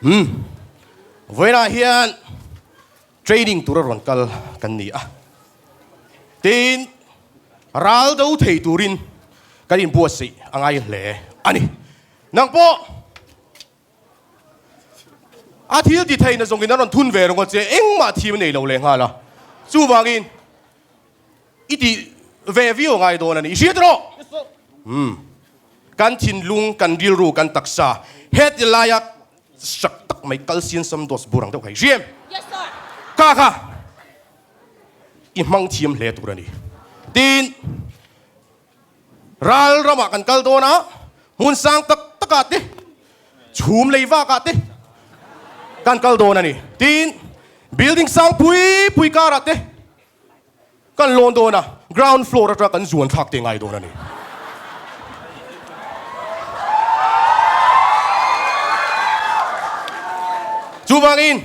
Umm. Vawiinah hian training tura rawn kal kan ni a. Tin, ral do thei turin kan inbuatsaih a ngai hle a ni. Nang pawh a thil ti theihna zawngin a rawn thun ve ringawt che, engmah thim a nei lo lehnghal a. Chuvangin i tih ve viau a ngai dawn a ni. I hriat rawh! Umm. Kan thinlung, kan rilru, kan taksa heti laia sak tak mai kalsian sam dawt bur ang deuh kha i hria em? Kha kha i hmang thiam hle tur a ni. Tin, ral ramah kan kal dawn a, hmun sang tak takah te, chhum lei vakah te kan kal dawn a ni. Tin, building sang pui pui karah te, Kan lawn dawn a, ground floor atanga kan zuan thlak te ngai dawn a ni. Chuvangin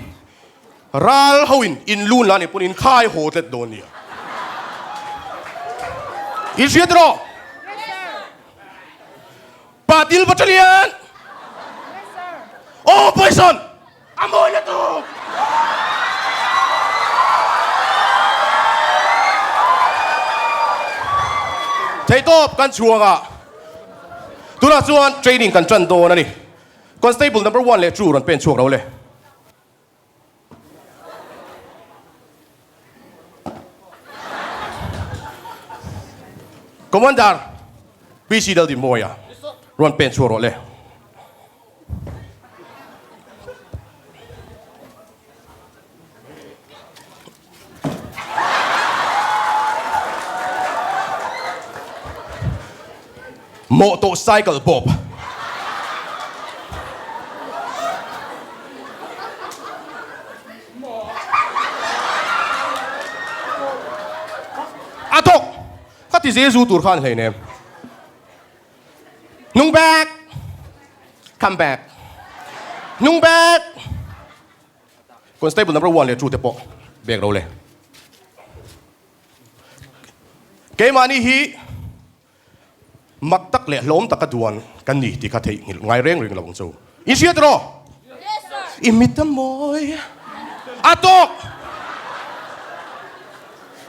ral hoin in lun la ni pawn in khai haw tlet dawn nia. In hriat rawh. Patil Battalion! Oh, Poison! A mawi lutuk! Theihtawp kan chhuang a, tunah chuan training kan tan dawn a ni. Constable number one leh two rawn pen chhuak lo le. Commander PC Daldinmawia rawn pen chhuak rawh le. Motorcycle bawp. A thawk! Ka ti Jesu tur khan hleinem. Hnung back! Come back! Hnung back! Constable number one leh two te pawh bek ro le. Keimahni hi mak tak leh hlawm taka duan kan ni tih kha theihnghilh ngai reng reng lo ang chu. In hriat rawh! I mit a mawi a tawk!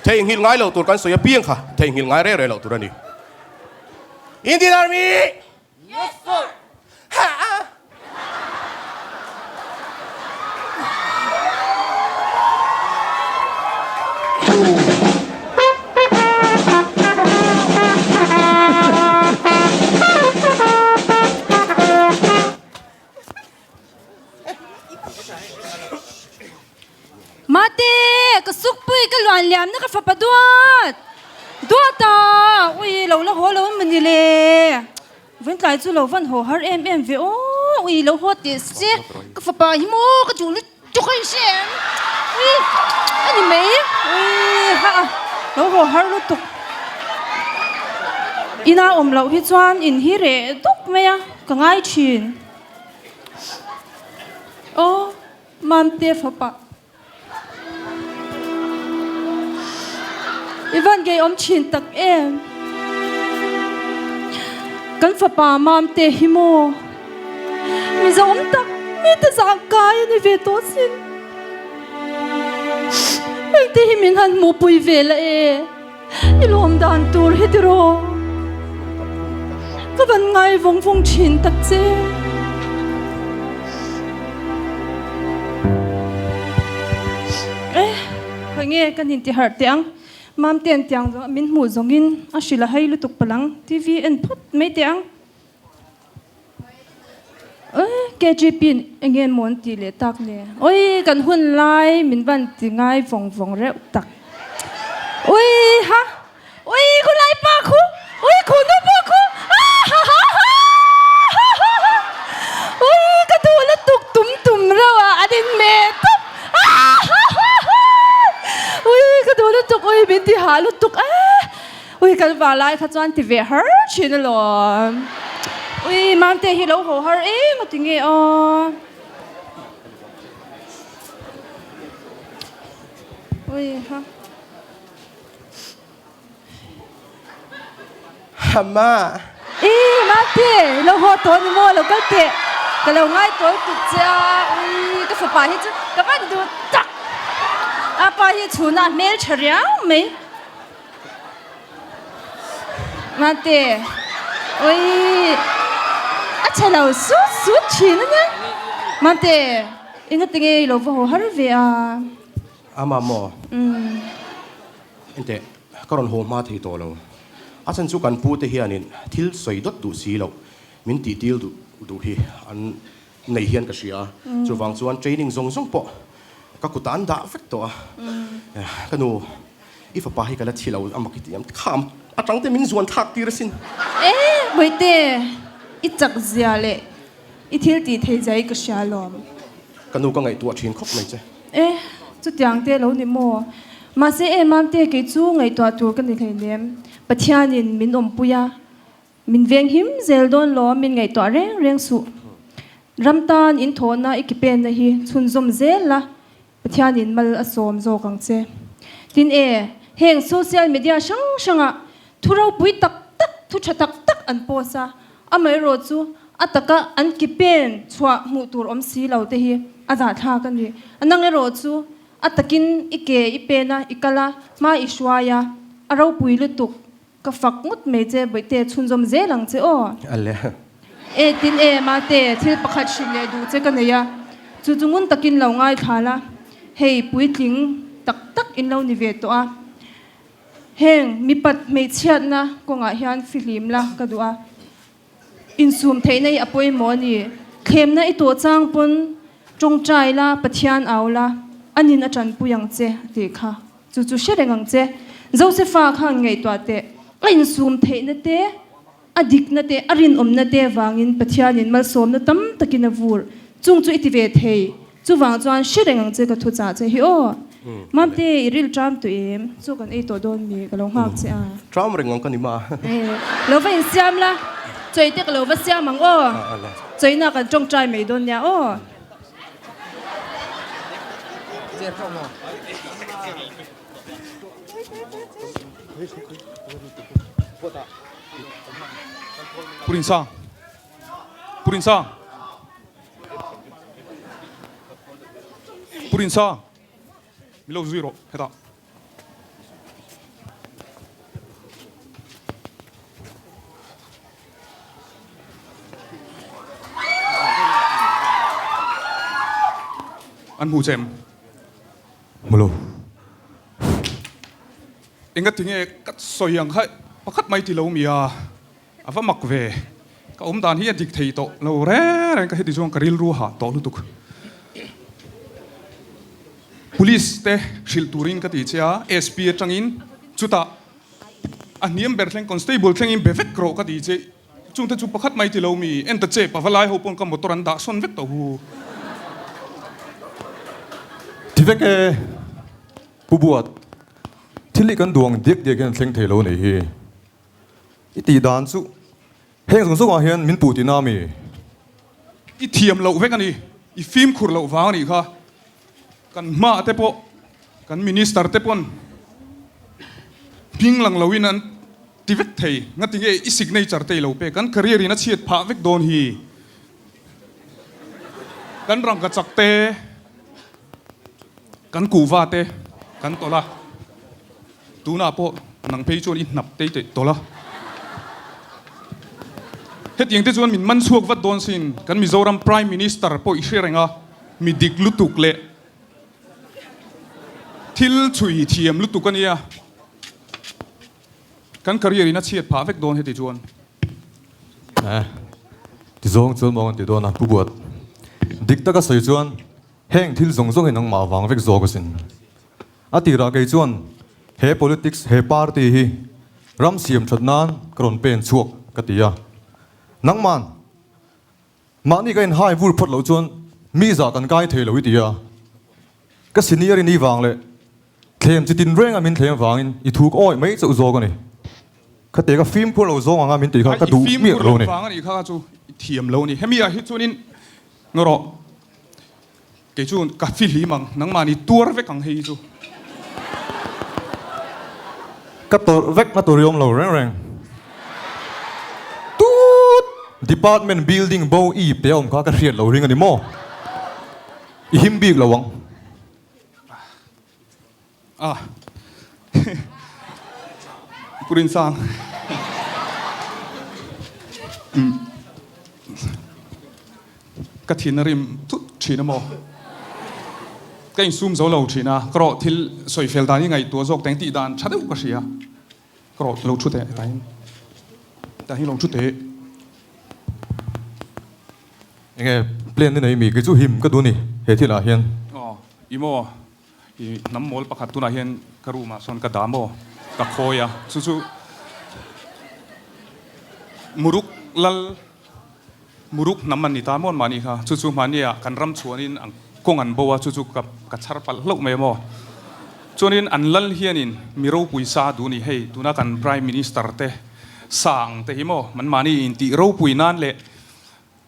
Theihnghilh ngai lo tur kan sawi apiang kha theihnghilh ngai reng reng loh tur a ni. Indian Army! Yes sir! Ha! Mate, ka sukpui ka luan liam na ka fapa duat. Duata, ui lo la haw lo em mawni le. Vawiin tlai chu lo van haw har em em ve aw, ui lo haw teh se ka fapa hi maw ka duh lutuk a inhre em. Ui a ni mai, ui ha a lo haw har lutuk. Ina awm loh hi chuan in hi reh duk mai a, ka ngai thin. Aw Mamte fapa. I van ngei awm thin tak em? Kan fapa Mamte hi maw? Mizo awm tak mi te zah kai a ni ve tawh sin. Hengte hi min han hmuhpui ve la e. I lawm dan tur hi tiraw? Ka van ngai vawng vawng thin tak che. Eh, khawi nge kan inti harh teh ang. Mamte'n tiang zawng min hmuh zawngin a hrilh a hai lutuk palang. TV en phawt mai teh ang. KGP in enge maw an tih leh tak le? Ui kan hun lai min van ti ngai vawng vawng reuh tak. Ui ha! Ui khu lai pa khu! Ui khu nu pawh khu! Ahahahahahaha! Ui ka duh lutuk tum tum reuh a an in meh tawp! Ahahaha! Ui ka duh lutuk ui min ti hah lutuk eh! Ui kan vang lai kha chuan ti ve har thin alawm. Ui Mamte hi lo haw har em a ti nge aw. Ui ha. Hama. Ih Mamte lo haw tawh ni maw lo kal teh. Ka lo ngai tawi tuk che a, ui ka fapa hi chu ka van duh tak. A pa hi chhunah hmel tha riau mai. Mate, ui a chhe lo sut sut thin a nia. Mate, engati nge i lo va haw har ve a? Ama maw? Enteh, ka rawn haw hma thei tawh lo. A chhan chu kan pu te hianin thil sawi dawt duh si loh min tih til duh duh hi an nei hian ka hria a. Chuvang chuan training zawng zawng pawh ka kutah an dah vek tawh a. Ka nu, i fapa hi ka la thi lo a mak i ti em? Kham atang te min zuan thlak tir asin. E, Bawihte, i chak zia leh i thil tih thei zai ka hria alawm. Ka nu ka ngaihtuah thin khawp mai che. E, chutiang te lo ni maw? Mahse e Mamte kei chu ngaihtuah tur ka ni hleinem. Pathianin min awmpui a, min venghim zel dawn lawm min ngaihtuah reng reng suh. Ram tan in thawhna i kipenna hi chhunzawm zel la, Pathianin mal a sawm zawk ang che. Tin e, heng social media hrang hrangah thu ropui tak tak, thu tha tak tak an post a, amaherawh chu a taka an ki pen chhuah hmuh tur awm si lo te hi a zahthlak a ni. A nang erawh chu a takin i ke i pen a, i kal a, hma i hruai a, a ropui lutuk. Ka fak ngawt mai che Bawihte chhunzawm zel ang che aw. Ale. E tin e Mate thil pakhat hrilh leh duh che ka nei a, chu chu ngun takin lo ngaithla la, hei puitling tak tak in lo ni ve tawh a, heng mipat hmeichhiatna kawngah hian fihlim la ka duh a, Insum theihna hi a pawimawh a ni. Thlemna i tawh chang pawn tawngtai la, Pathian au la, a nin a tanpui ang che a tih kha. Chu chu hre reng ang che. Josefa khan ngaihtuah teh, a insum theihna te, a dikna te, a rinawmna te vangin Pathianin malsawmna tam takin a vur. Chung chu i ti ve thei. Chuvang chuan hre reng ang che ka thu chah che hi aw. Mamte i ril ṭam tawh em? Chaw kan ei tawh dawn mi? Ka lo nghak che a. Ṭam reng ang ka ni ma. Lo va insiam la, chawi te ka lo va siam ang aw. Chawina kan ṭawngṭai mai dawn nia aw. Purinsang. Purinsang. Pu Rinsa, min lo zui rawh hetah. An hmu che em? Hmu lo. Engati nge ka sawi ang kha pakhat mai ti lo mi a? A va mak ve. Ka awm dan hi a dik thei tawh lo reng reng ka heti chuan ka rilru a hah tawh lutuk. Police te hrilh turin ka ti che a, SP atangin chutah a hniam ber thleng constable thlengin be vek rawh ka ti che. Chungte chu pakhat mai ti lo mi en ta che pavalai ho pawn ka motor an dah sawn vek tawh hu. Ti vek e Pu Buat, thil hi kan duang diak diak hian a thleng thei lo a nih hi. I tih dan chu heng zawng zawngah hian min puh tihna a mi? I thiam loh vek a ni, i fimkhur loh vang a nih kha. Kan hmaah te pawh, kan minister te pawn hming lang loin an ti vek thei. Ngati nge i signature te i lo pek? Kan career in a chhiat phah vek dawn hi. Kan rangkachak te, kan kuhva te kan tawlh a. Tunah pawh nang phei chuan i hnap tei teh tawlh a. Hetiang te chuan min man chhuak vat dawn sin, kan Mizoram Prime Minister pawh i hre reng a, mi dik lutuk leh thil chhui thiam lutuk a nia. Kan career in a chhiat phah vek dawn heti chuan. Eh, ti zawng chuan maw kan ti dawn a, Pu Buat. Dik taka sawi chuan heng thil zawng zawng hi nangmah vang vek zawk asin. A tirah kei chuan he politics, he party hi ram siam that nan ka rawn pen chhuak ka ti a. Nangman, mahni ka inhai vur phawt loh chuan mi zah kan kai thei lo i ti a. Ka senior i ni vang leh thlem chi tin renga min thlem vangin i thuk awih mai chauh zawk a ni. Khate ka fimkhur lo zawng anga min tih kha ka duh miah lo a ni. I fimkhur loh vang a nih kha chu i thiam lo a ni. Hemi ah hi chuanin ngaw rawh. Kei chu ka fihlim ang, nangmahni tuar vek ang hei hi chu. Ka tawrh vek na tur i awm lo reng reng. Tut! Department building bo i ip te a awm kha ka hriat lo ring a ni maw? I him bik lo ang. Ah. Pu Rinsang. Ka thin a rim thut thin a maw? Ka insum zo lo thin a, ka rawh thil sawi fel dan hi ngaihtuah zawk teng tih dan tha deuh ka hria. Ka rawh lo thu teh tain tah hi lo thu teh. Enge plan ni nei mi kei chu him ka duh ni he thil ah hian. Aw i maw i hnam mawl pakhat tunah hian ka room ah sawn ka dah maw ka khawi a chu chu muruk lal muruk hnam an ni ta maw an mahni kha chu chu mahni ah kan ram chhuanin an kawng an bo a chu chu ka ka chhar palh hlauh mai maw chuanin an lal hianin mi ropui sa duh ni hei tuna kan prime minister te sa ang te hi maw an mahni intih ropui nan leh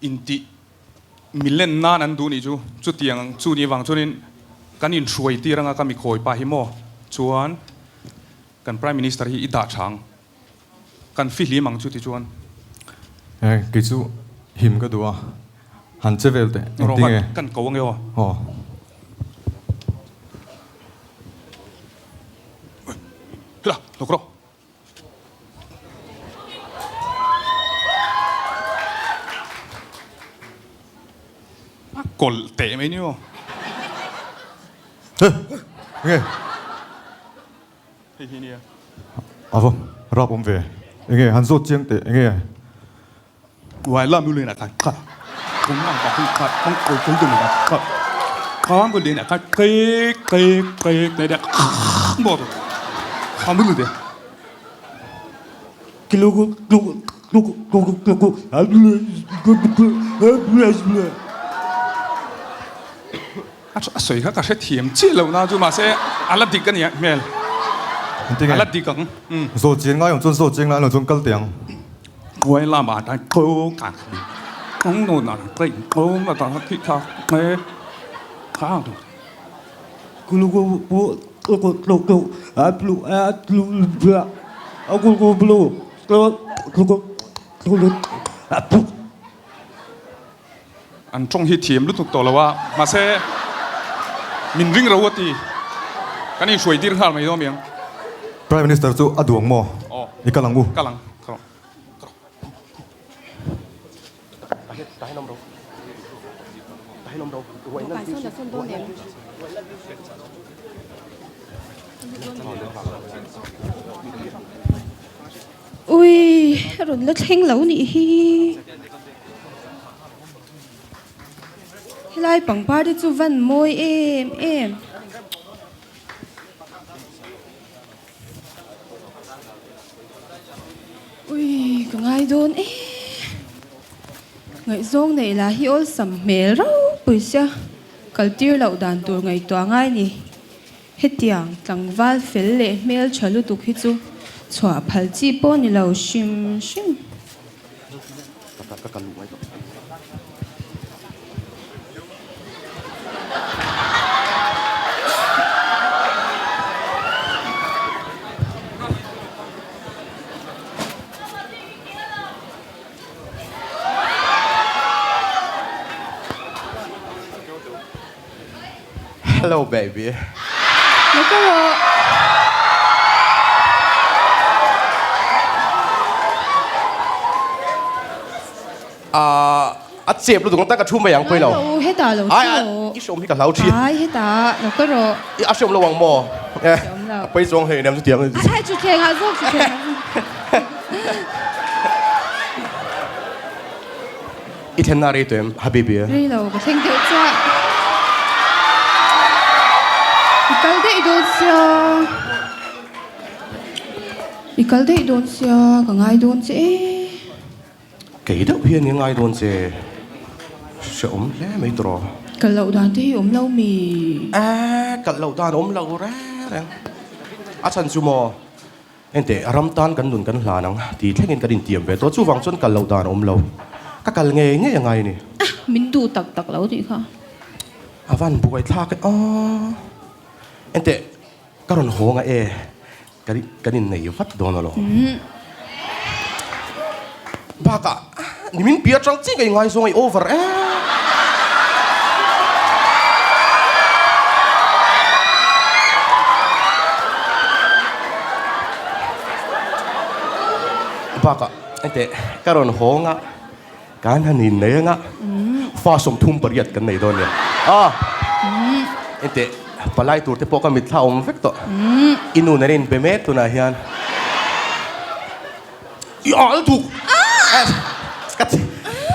intih milen nan an duh nih chu chutiang chu ni vang chuanin kan inhruai tir anga ka mikhawi pa hi maw chuan kan prime minister hi i dah tha ang. Kan fihlim ang chu tichuan. Eh, kei chu him ka duh a, han che vel teh, engtin nge? Kan ko ange aw. Aw. Hela, lawk rawh. A kawlh teh mai ni aw. He, enge? Hei hi nia. A va rap awm ve. Enge han zawt chiang teh enge. Uai la mu lena kha kha kum ang pa kha kong ko kong tu na kha kha mu lena kha ke ke ke ke da mo kha mu de Kilugu klugu klugu klugu klugu A sawi kha ka hrethiam chiah lo na chu mahse a la dik a nia hmel. A la dik ang. Zawt chiang ngai awm chuan zawt chiang lai lo chuan kal teh ang. Khuai lamah tan kho ka kawng nawn ah ka in kho ma ta khi kha nge kha tu. An tawng hi thiam lutuk tawh lo a, mahse min ring ro a ti. Kan inhruai tir nghal mai dawn miang. Prime Minister chu a duang maw? Aw. I kal ang u. Kal ang. Ka rawh. Ui, a rawn la thleng lo nih hi. Helai pangpar te chu van mawi em em. Ui, ka ngai dawn e. Ngaihzawng neih lah hi awlsam hmel ropui sia, kal tir loh dan tur ngaihtuah ngai ni. Hetiang tlangval fel leh hmel tha lutuk hi chu chhuah phal chi pawh ni lo hrim hrim. Hello baby. Lo ka rawh. Ah, a chep lutuk ang tak a thu mai ang pawilo. Ngai lo, hetah lo Ai, chu. i hrawm hi ka hlau thin. Ai, hetah lo ka rawh. I a hrawm lo ang maw? Hrawm lo. A pawi chuang hei nem chu tiang. Ai, thutthleng ah zawk, thutthleng ah zawk. I thlenna rei tawh em, Habibi? Rei lo, ka thleng deuh chiah. I kal daih dawn sia. I kal daih dawn sia, ka ngai dawn che e. Kei deuh hian i ngai dawn che. Hrehawm hle mai tawh. Kal loh dan te hi awm lo mi? E, kal loh dan awm lo reng reng. A chhan chu maw? Enteh, ram tan kan nun kan hlan ang ti thlengin kan intiam ve tawh. Chuvang chuan kal loh dan a awm lo. Ka kal ngei ngei a ngai a ni. Ah, min duh tak tak lo tih kha. A van buai thlak e aw. Enteh, ka rawn haw nga e. Kan kan innei vat dawn alawm. Bakah. Nimin pi atang chiah ka ingaizawng a i over em. Bakah enteh ka rawn hawng a, kan han innei anga fa 38 kan nei dawn nia. A enteh palai tur te pawh ka mitthla awm vek tawh. I nu nen a inbe mek tunah hian. I al tuk. Ka ti.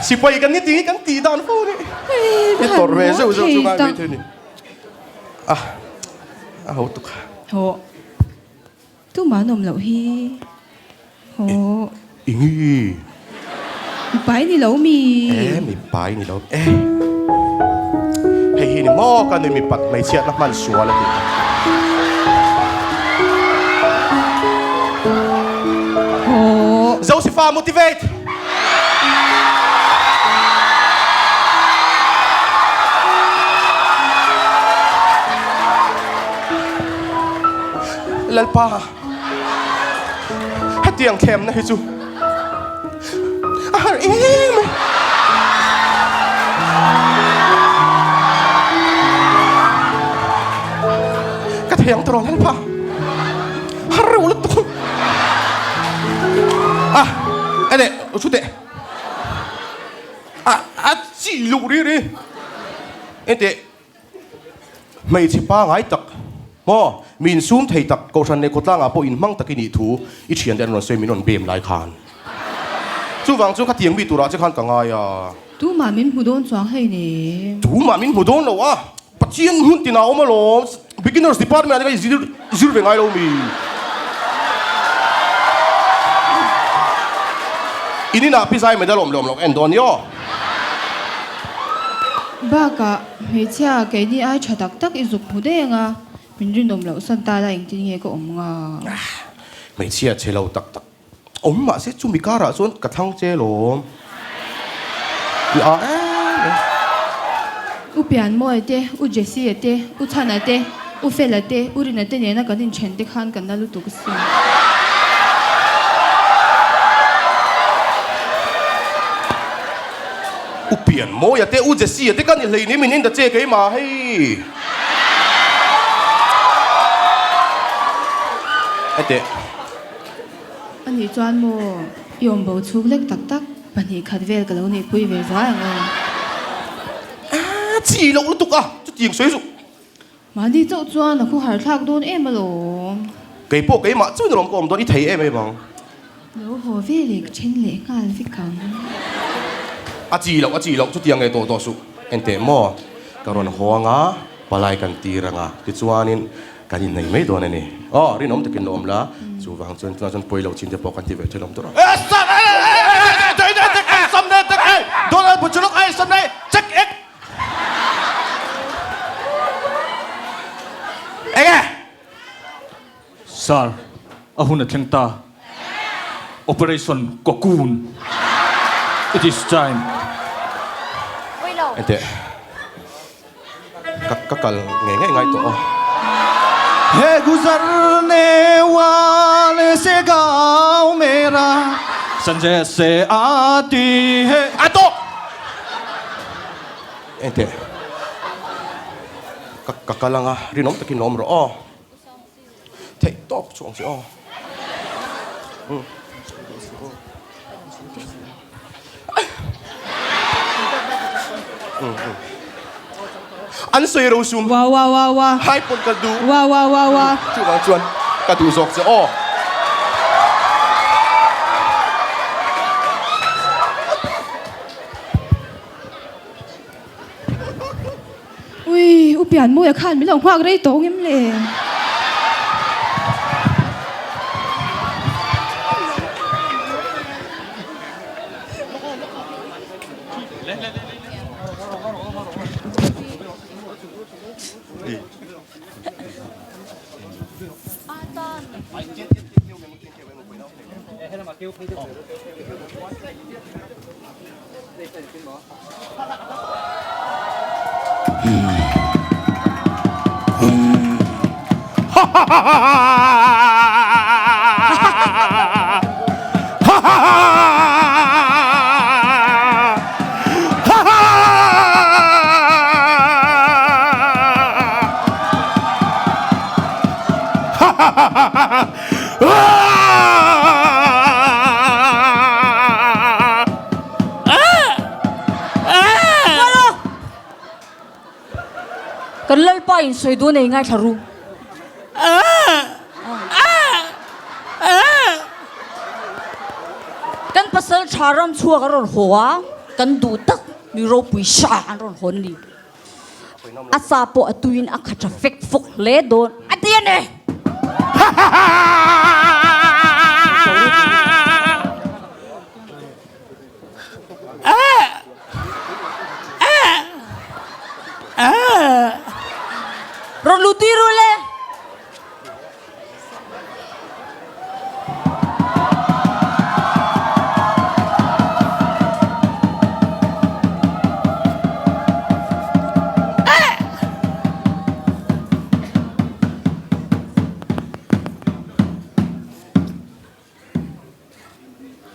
Sipai kan ni ting kan ti dan fo ni. I tor ve zeuh zeuh chu ngai mai thei ni. A a ho tuk. Ho. Tumah an awm loh hi. Ho. Ingi. Mipai ni lo mi. E mipai ni lo e. Hei hi ni maw ka nui mipat hmeichhiatna hman sual a ti. Zosifa motivate! Lalpa, hetiang thlemna hi chu a har em e. Ka thei ang tawh Lalpa. Har reuh lutuk. A, ene, thu teh. A, a chi luh ri ri. Enteh, hmeichhe pangai tak, maw, mi insum thei tak, kohhran leh khawtlangah pawh inhmang tak i nih thu i thiante an rawn sawi min rawn bem lai khan. Chuvang chuan khatiang mi turah che khan ka ngai a. Tumah min hmu dawn chuang hei ni. Tumah min hmu dawn lo a. Pathian hun tina awm alawm. Beginners department ah te kha i zir zir ve ngai lo mi? In inah pizai medal awm leh awm loh ka en dawn nia. Bakah hmeichhia keini ai tha tak tak i zuk hmu daih anga min rinawm loh san ta la engtin nge ka awm nga? Hmeichhia chhe lo tak tak Awm mahse chumi karah chuan ka thlang che lawm. Ti a em em. U Pianmawia te, U Jesse-a te, U Chhana te, U Fela te, U Rina te nena kan inthen te khan kan la lutuk asin. U Pianmawia te, U Jesse-a te ka ni hleinem in en ta che keimah hei. Heti. A nih chuan maw, i awm bo chhuk lek tak tak, 2 khat vel ka lo neihpui ve zuai ang aw. A chi loh lutuk a, chutiang sawi suh. Mahni chauh chuan a khawhar thlak dawn em alawm. Kei pawh keimah chuan alawm ka awm dawn, i thei em em ang. Lo haw ve leh ka then leh nghal vek ang. A chi loh, a chi loh, chutiang ngei tawh tawh suh. Enteh maw, ka rawn haw ang a, palai kan tir ang a, tichuanin Kan innei mai dawn a ni. Aw, rinawm takin lo awm la, chuvang chuan tunah chuan pawi lo chin te pawh kan ti ve thei lawm tur a. Sir, a hun a thleng ta. Operation Cocoon. It is time. Enteh. Ka ka kal ngei ngei ngai tawh aw. He guzarne wale se gao mera sanjay se aati he. A tawh! Enteh. Ka ka kal anga rinawm takin lo awm rawh aw. Theih tawk chu ang che aw. An sawi ro sum. Wa wa wa wa. Hai pawn ka duh. Wa wa wa wa. Chuvang chuan ka duh zawk che aw. Ui, U Pianmawia khan min lo nghak rei tawh ngem le? Lalpa in sawi duh nei ngaithla ru. Kan pasal tha ram chhuak a rawn haw a, kan duh tak mi ropui hra an rawn hawn a ni. A sa pawh a tuiin a kha tha fek fawk hle dawn a ti a ni. Rawn lut tui ru le.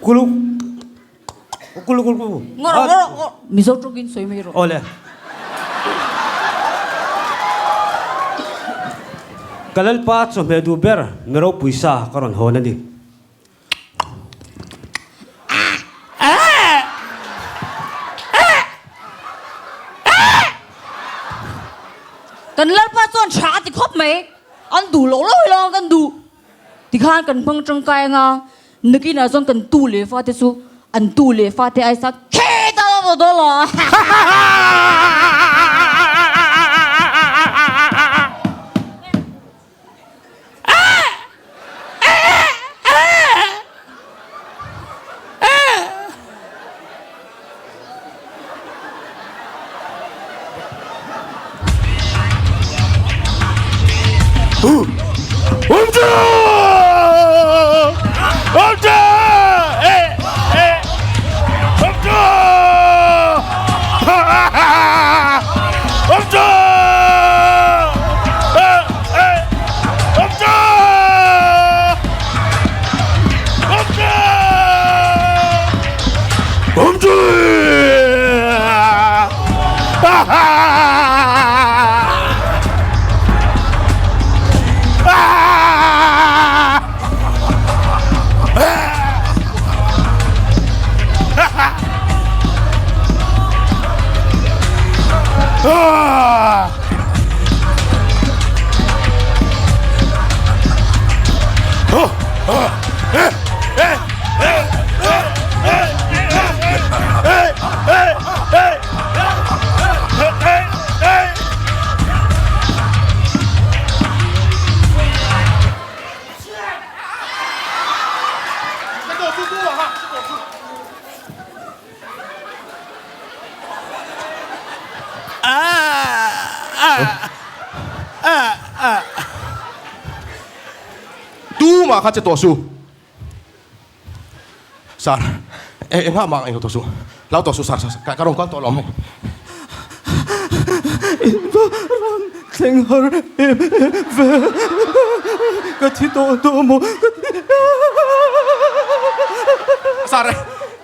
Kuluk kuluk kuluk Ngawh rawh ngawh rawh Mizo tawngin sawi mai rawh. Awle. Ka Lalpa chawhmeh duh ber mi ropui sa ka rawn hawn a ni. Kan Lalpa chuan tha a ti khawp mai. An duh loh loh hi lo kan duh. Tikhan kan hmang tangkai anga nakinah chuan kan tu leh fate chu an tu leh fate aisa kheta lo ta dawn lo a. Tumah kha che tawh su. Sir, engah mah englo tawh su. Hlau tawh su sir, sir, ka rawn kal tawh lo ang hei. In va ram thleng har em em ve, ka thi tawh tawh maw ka thi. Sir,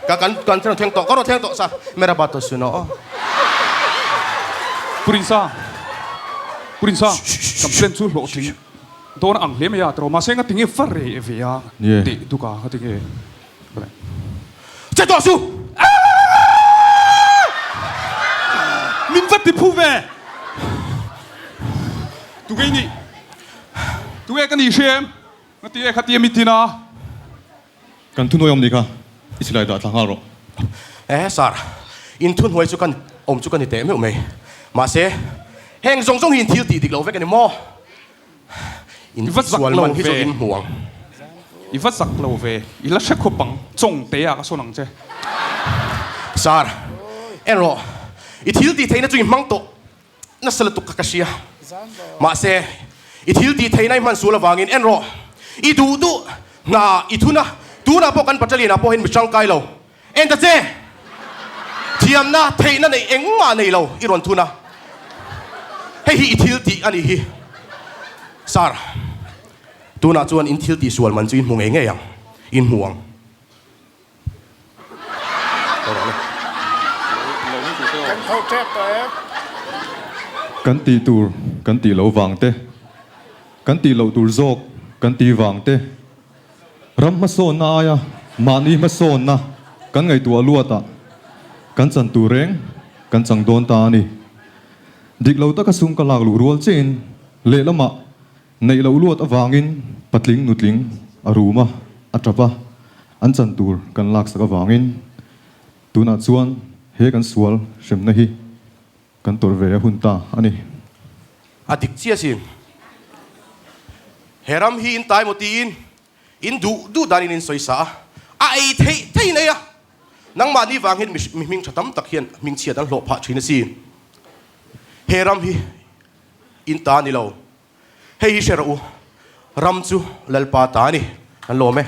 ka kan kan rawn thleng tawh, ka rawn thleng tawh sir, mera ba tawh su no. Pu Rinsa, Pu Rinsa, kan plan chu hlawhtling. Dawn ang hle mai a tawh mahse nga tinge far rei ve a tih duk a nga tinge Che tawh su! Min va ti phu ve! Tu nge i nih? Tu nge ka nih hria em? Nga ti e kha ti a mi tin a. Kan thuhnuai awm ni kha i silai dah thla nghal rawh. Eh sir, in thuhnuai chu kan awm chu ka ni teh meuh mai. Mahse, heng zawng zawng hi in thil tih dik lo vek a ni maw? In I va zak sual lo man hi chu ve. in hmu ang. I va zak lo ve. I la hre khawp ang. Chawng te ah ka sawn ang che. Sir, en rawh. I thil tih theihna chu i hmang tawh nasa lutuk kha ka hria. Mahse, i thil tih theihna i hman sual avangin en rawh. I duh duh hna i thun a, tunah pawh kan battalion ah pawh hian mi tangkai lo. En ta che! Thiamna, theihna neih engmah nei lo i rawn thun a. Hei hi i thil tih a nih hi. Sir, tunah chuan in thil tih sual man chu in hmu ngei ngei ang. In hmu ang. Kan tih tur kan tih loh vang te, kan tih loh tur zawk kan tih vang te, ram hmasawnna aia mahni hmasawnna kan ngaihtuah luatah kan chan tur reng kan chang dawn ta a ni. Dik lo taka sum ka lak luh rual chiahin lehlamah neih loh luat avangin patling nutling a rum a, a tap a, an chan tur kan laksak avangin tunah chuan he kan sual hremna hi kan tawrh ve a hun ta a ni. A dik chiah sin. He ram hi in tai maw tiin In duh duh danin in sawi sa a, a ei theih theihin ei a. Nangmahni vang hian mi hming tha tam tak hian hmingchhiat an hlawh phah thin asin. He ram hi in ta a ni lo. Hei hi hre rawh u, ram chu Lalpa ta a ni. Kan lawm e.